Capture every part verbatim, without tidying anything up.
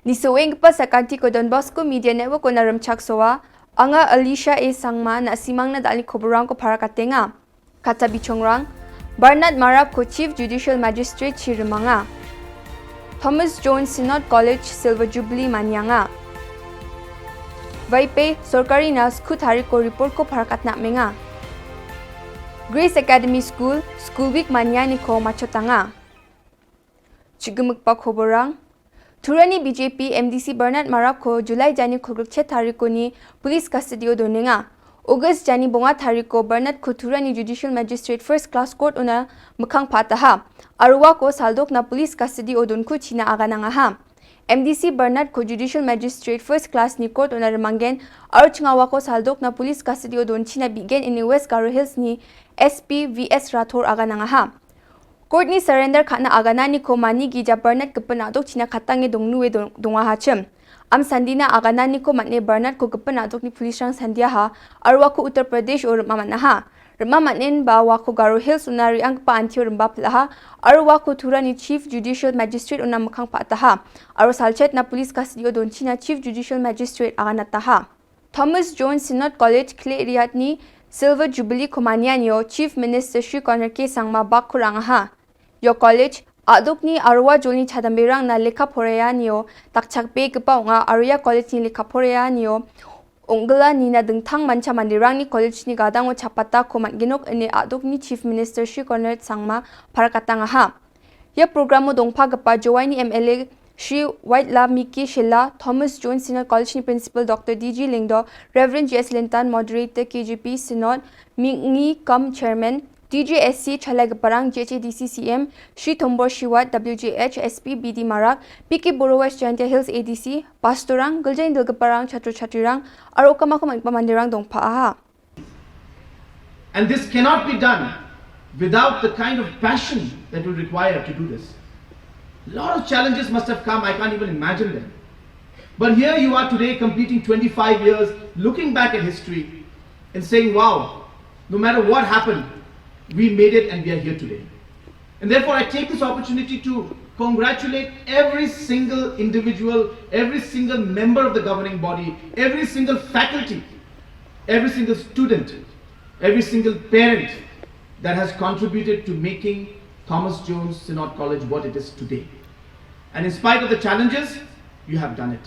Nisoenggipa sakantiko Don Bosco Media Network-ona rimchaksoa, anga Alicia A Sangma, na·simangna dal·ni koborangko parakatenga. Kata bichongrang, Bernard Marapko Chief Judicial Magistrate chi rimanga. Thomas Jones Synod College Silver Jubilee manianga. Vaipe sorkarina sku tariko report-ko parakatna amenga. Grace Academy School, School Week manianiko machotanga. Chigimikba koborang. Turani B J P M D C Bernard Marapko July jani kolgrikchet tarikoni police custody-o donenga. August jani bonga tariko Bernardko Turani Judicial Magistrate First Class Court-ona mikkang pa·ataha. Aro uako saldokna police custody-o donkuchina aganangaha. M D C Bernardko Judicial Magistrate First Class-ni court-ona rimanggen, aro chingawako saldokna police custody-o donchina bigen ine West Garo Hills-ni S P V S Rathore aganangaha. Court-ni surrender ka·na agananiko manigija Bernard gipin a·dokchina katange dongnue dong-, dongahachim. Am sandina agananiko man·e Bernardko gipin a·dokni police-rang sandiaha, aro uako Uttar Pradesh-o rim·a man·aha. Rim·a man·enba uako Garo Hills-ona re·anggipa antio rimba pil·aha, aro uako Turani Chief Judicial Magistrate-ona mikkang pa·ataha, aro salchetna police custody-o donchina Chief Judicial Magistrate aganataha. Thomas Jones Synod College Kle Riatni Silver Jubilee-ko manianio Chief Minister Shri Conrad K Sangma bakko ra·angaha. Ia college, a·dokni aro ua jolni chadamberangna lekka poraianio dakchakbegipa ong·a, aro ia college-ni lekka poraianio ong·gila nina dingtang mancha manderangni college-ni gadango chapatako man·genok ine a·dokni Chief Minister Shri Conrad Sangma parakatangaha. Ia programo dongpagipa Jowaini M L A Shri Waitla Miki Shella, Thomas Jones Synod College-ni Principal Doctor D G Lyngdoh, Reverend J S Lintan, Moderator K J P Synod, Mingi cum Chairman, D J S C chalaigiparang, J H A D C C M, Shri Tombor Shiwat, W J H S P B D Marak, P K Boro West Jaintia Hills A D C, pastorang, giljani dilgiparang, chatro chatrirang, aro ukamakom man·gipa manderang dongpa·aha. And this cannot be done without the kind of passion that we require to do this. A lot of challenges must have come, I can't even imagine them. But here you are today, completing twenty-five years, looking back at history and saying, "Wow, no matter what happened, we made it and we are here today." And therefore, I take this opportunity to congratulate every single individual, every single member of the governing body, every single faculty, every single student, every single parent that has contributed to making Thomas Jones Synod College what it is today. And in spite of the challenges, you have done it.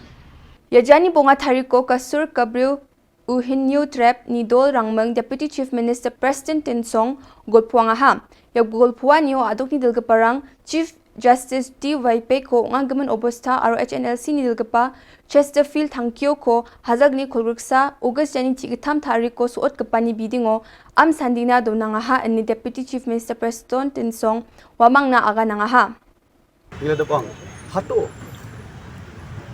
Ia jani bonga tariko Kasur Kabriu Eugenio Trep-ni dol rangming Deputy Chief Minister Prestone Tynsong golpoangaha. Ia golpoanio a·dokni dilgiparang Chief Justice D Vaipei-ko ong·a gimin obostha aro H N L C-ni dilgipa Chesterfield Tangkio-ko hajalgni kolgriksa August jani chi gittam tariko so·otgipani bidingo am sandina donangaha ine Deputy Chief Minister Prestone Tynsong uamangna aganangaha. Ila debang hato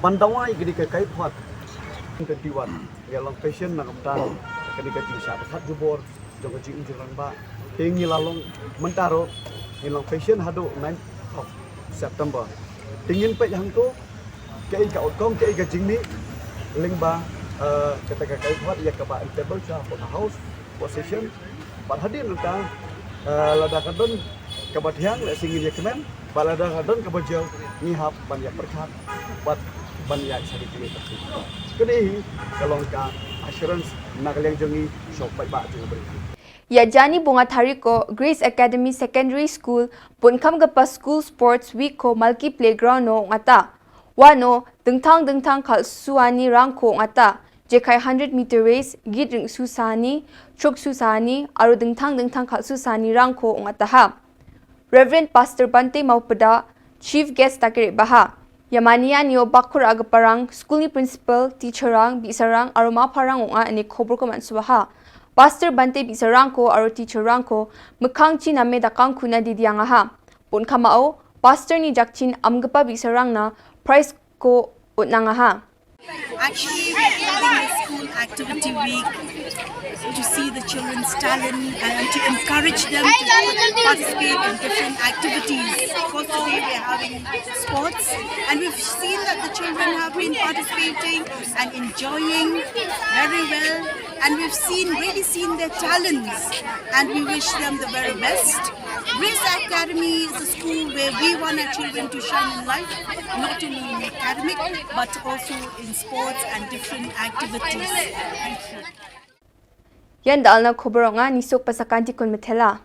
bandawai gidi ke kai phat. Twenty-one. Ia long fashion na kamtan kadi ka jing sha hat jubor jong ka jing jurang ba. Ting ila long mentaro ila long fashion hado ninth of September. Tingin pe hangto ke ka otkong ke ka jingni lingba, eh, kata ka kai phat ia ka ba table cha put house position. Pat hadir nangta, eh, lada ka don kaba thiang le singin ia kemen, pat lada ka don kaba jel ngi hap ban ia perkhat, pat ban ia sari kini. Kini hi ka long ka assurance na ka liang jong ngi shok pai ba jong beri. Ia jani bonga tariko Grace Academy Secondary School bunkam gapa School Sports Week-ko Malki Playground-o ong·ata. Uano dingtang dingtang kal·suanirangko ong·ata. Jekai hundred meter race, git ring·susaani, chok susaani aro dingtang dingtang kal·susaanirangko ong·ataha. Reverend Pastor Bante Maupida chief guest dake re·baha. Ia manianio bakko ra·giparang, skulni principal, teacher-rang, bi·sarang aro ma·parang ong·a ine koborko man·suaha. Pastor Bante bi·sarangko aro teacher-rangko mikkangchi name dakangkuna didiangaha. Bonkamao, pastor-ni jakchin amgipa bi·sarangna prize-ko on·angaha. Actually, we're holding a school activity week to see the children's talent and to encourage them to participate in different activities. Of course, today we're having sports, and we've seen that the children have been participating and enjoying very well. And we've seen, really seen their talents, and we wish them the very best. Grace Academy is a school where we want our children to shine in life, not only in academic, but also in sports and different activities. Thank you. Ian da·alna khobor ong·a, nisok pasakantikon mitela.